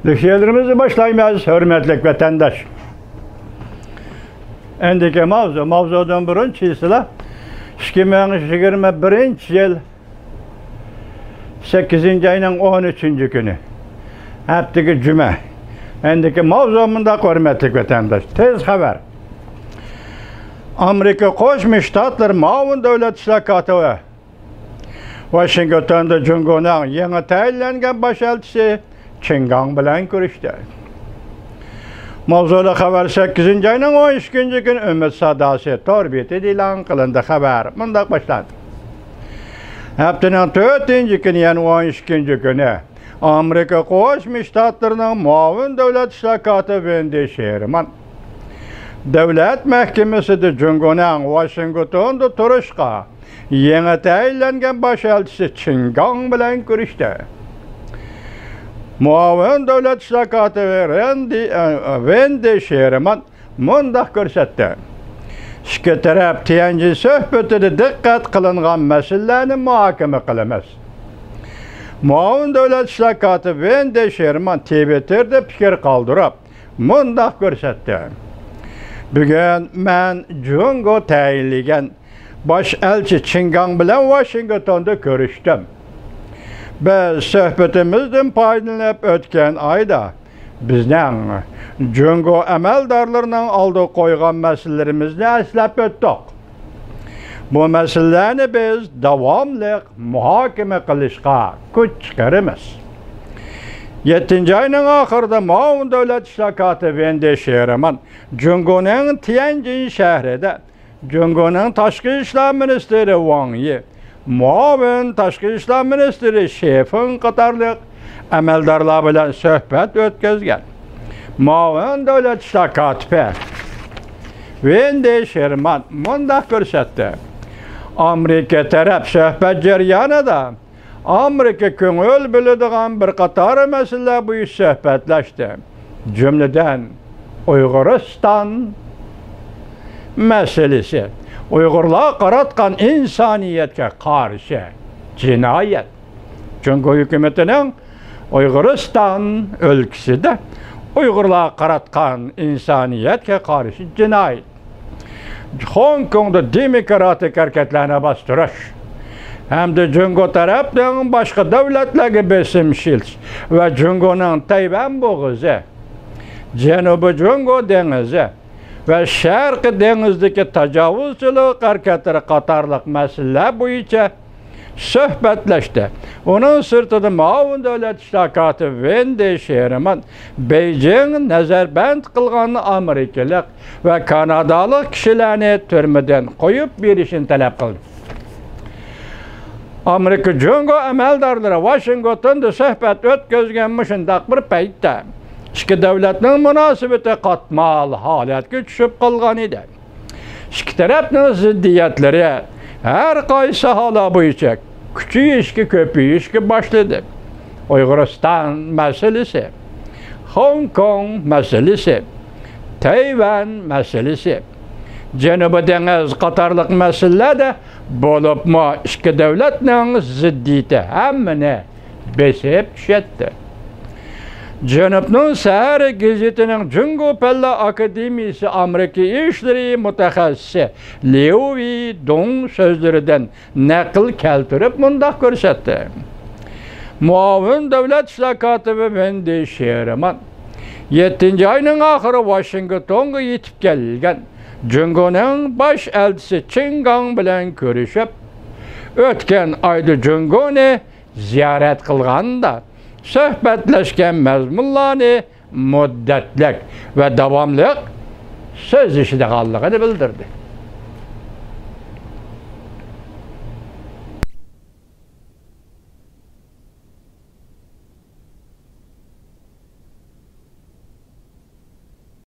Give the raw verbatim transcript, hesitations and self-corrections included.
شېئىرىمىزنى باشلايمىز، ھۆرمەتلىك ۋەتەنداش. ئەندىكى ماۋزۇ، ماۋزۇدىن بۇرۇن چىلسىلا، ئىككى مىڭ يىگىرمە بىرىنچى يىل سەككىزىنچى ئاينىڭ ئون ئۈچىنچى كۈنى، ھەپتىكى جۈمە. ئەندىكى ماۋزۇ مۇنداق، ھۆرمەتلىك ۋەتەنداش، تېز خەۋەر. ئامېرىكا قوشما شتاتلىرى مۇئاۋىن دۆلەت ئىشلار كاتىپى ۋاشىنگتوندا جۇڭگونىڭ يېڭى تەيىنلەنگەن باش ئەلچىسى چېن گاڭ بىلەن كۆرۈشتى. ماۋزۇلۇق خەۋەر سەككىزىنچى ئاينىڭ ئون ئىككىنچى كۈنى ئۈمىد ساداسى تور بېتىدە ئېلان قىلىندى. خەۋەر مۇنداق باشلاندى. ھەپتىنىڭ تۆتىنچى كۈنى، يەنى ئون ئىككىنچى كۈنى، ئامېرىكا قوشما شتاتلىرىنىڭ مۇئاۋىن دۆلەت ئىشلار كاتىپى ۋېندى شېرمان دۆلەت مەھكىمىسىدە جۇڭگونىڭ ۋاشىنگتوندا تۇرۇشقا يېڭى تەيىنلەنگەن باش ئەلچىسى چېن گاڭ بىلەن كۆرۈشتى. مۇئاۋىن دۆلەت ئىشلار كاتىپى رېندى، ئە، ۋېندى شېرمان مۇنداق كۆرسەتتى. ئىككى تەرەپ تيەنجىن سۆھبىتىدە دىققەت قىلىنغان مەسىلىلەرنى مۇھاكىمە قىلىمىز. مۇئاۋىن دۆلەت ئىشلار كاتىپى ۋېندى شېرمان تىۋىتتېردا پىكىر قالدۇرۇپ، مۇنداق كۆرسەتتى. بۈگۈن مەن جۇڭگو تەيىنلىگەن باش ئەلچى چېن گاڭ بىلەن ۋاشىنگتوندا كۆرۈشتۈم. بىز سۆھبىتىمىزدىن پايدىلىنىپ، ئۆتكەن ئايدا بىزنىڭ جۇڭگو ئەمەلدارلىرىنىڭ ئالدىغا قويغان مەسىلىلىرىمىزنى ئەسلەپ ئۆتتۇق. بۇ مەسىلىلەرنى بىز داۋاملىق مۇھاكىمە قىلىشقا كۈچ چىقىرىمىز. يەتتىنچى ئاينىڭ ئاخىرىدا مۇئاۋىن دۆلەت ئىشلار كاتىپى ۋېندى شېرمان جۇڭگونىڭ تيەنجىن شەھىرىدە جۇڭگونىڭ تاشقى ئىشلار مىنىستىرى ۋاڭ يى، مۇئاۋىن تاشقى ئىشلار مىنىستىرى شې فېڭ قاتارلىق ئەمەلدارلار بىلەن سۆھبەت ئۆتكۈزگەن. مۇئاۋىن دۆلەت ئىشلار كاتىپى ۋېندى شېرمان مۇنداق كۆرسەتتى. ئامېرىكا تەرەپ سۆھبەت جەريانىدا ئامېرىكا كۆڭۈل بۆلىدىغان بىر قاتار مەسىلىلەر بويىچە سۆھبەتلەشتى. جۈملىدىن، ئۇيغۇرىستان مەسىلىسى، ئۇيغۇرلارغا قاراتقان ئىنسانىيەتكە قارشى جىنايەت. جۇڭگو ھۆكۈمىتىنىڭ ئۇيغۇرىستان ئۆلكىسىدە ئۇيغۇرلارغا قاراتقان ئىنسانىيەتكە قارشى جىنايەت، خوڭكوڭدا دېموكراتىك ھەرىكەتلەرنى باستۇرۇش ھەمدە جۇڭگو تەرەپنىڭ باشقا دۆلەتلەرگە بېسىم ئىشلىتىش ۋە جۇڭگونىڭ تەيۋەن بوغۇزى، جەنۇبىي جۇڭگو دېڭىزى ۋە شەرقىي دېڭىزدىكى تاجاۋۇزچىلىق ھەرىكەتلىرى قاتارلىق مەسىلىلەر بويىچە سۆھبەتلەشتى. ئۇنىڭ سىرتىدا، مۇئاۋىن دۆلەت ئىشلار كاتىپى ۋېندى شېرمان بېيجىڭ نەزەربەند قىلغان ئامېرىكىلىق ۋە كانادالىق كىشىلەرنى تۈرمىدىن قويۇپ بېرىشىنى تەلەپ قىلدى. ئامېرىكا جۇڭگو ئەمەلدارلىرى ۋاشىنگتوندا سۆھبەت ئۆتكۈزگەن مۇشۇنداق بىر پەيتتە، ئىككى دۆلەتنىڭ مۇناسىۋىتى قاتمال ھالەتكە چۈشۈپ قالغان ئىدى. ئىككى تەرەپنىڭ زىددىيەتلىرى ھەر قايسى ساھەلەر بويىچە كۈچىيىشكە، كۆپىيىشكە باشلىدى. ئۇيغۇرىستان مەسىلىسى، خوڭكوڭ مەسىلىسى، تەيۋەن مەسىلىسى، جەنۇبىي دېڭىز قاتارلىق مەسىلىلەردە، بولۇپمۇ ئىككى دۆلەتنىڭ زىددىيىتى ھەممىنى بېسىپ چۈشەتتى. جەنۇبنىڭ سەھەر گېزىتىنىڭ جۇڭگو پەنلەر ئاكادېمىيىسى ئامېرىكا ئىشلىرى مۇتەخەسسىسى ليۇ ۋېي دۇڭ سۆزلىرىدىن نەقىل كەلتۈرۈپ مۇنداق كۆرسەتتى. مۇئاۋىن دۆلەت ئىشلار كاتىپى ۋېندى شېرمان يەتتىنچى ئاينىڭ ئاخىرى ۋاشىنگتونغا يېتىپ كەلگەن جۇڭگونىڭ باش ئەلچىسى چېن گاڭ بىلەن كۆرۈشۈپ، ئۆتكەن ئايدا جۇڭگونى زىيارەت قىلغاندا سۆھبەتلەشكەن مەزمۇنلارنى مۇددەتلىك ۋە داۋاملىق سۆزلىشىدىغانلىقىنى بىلدۈردى.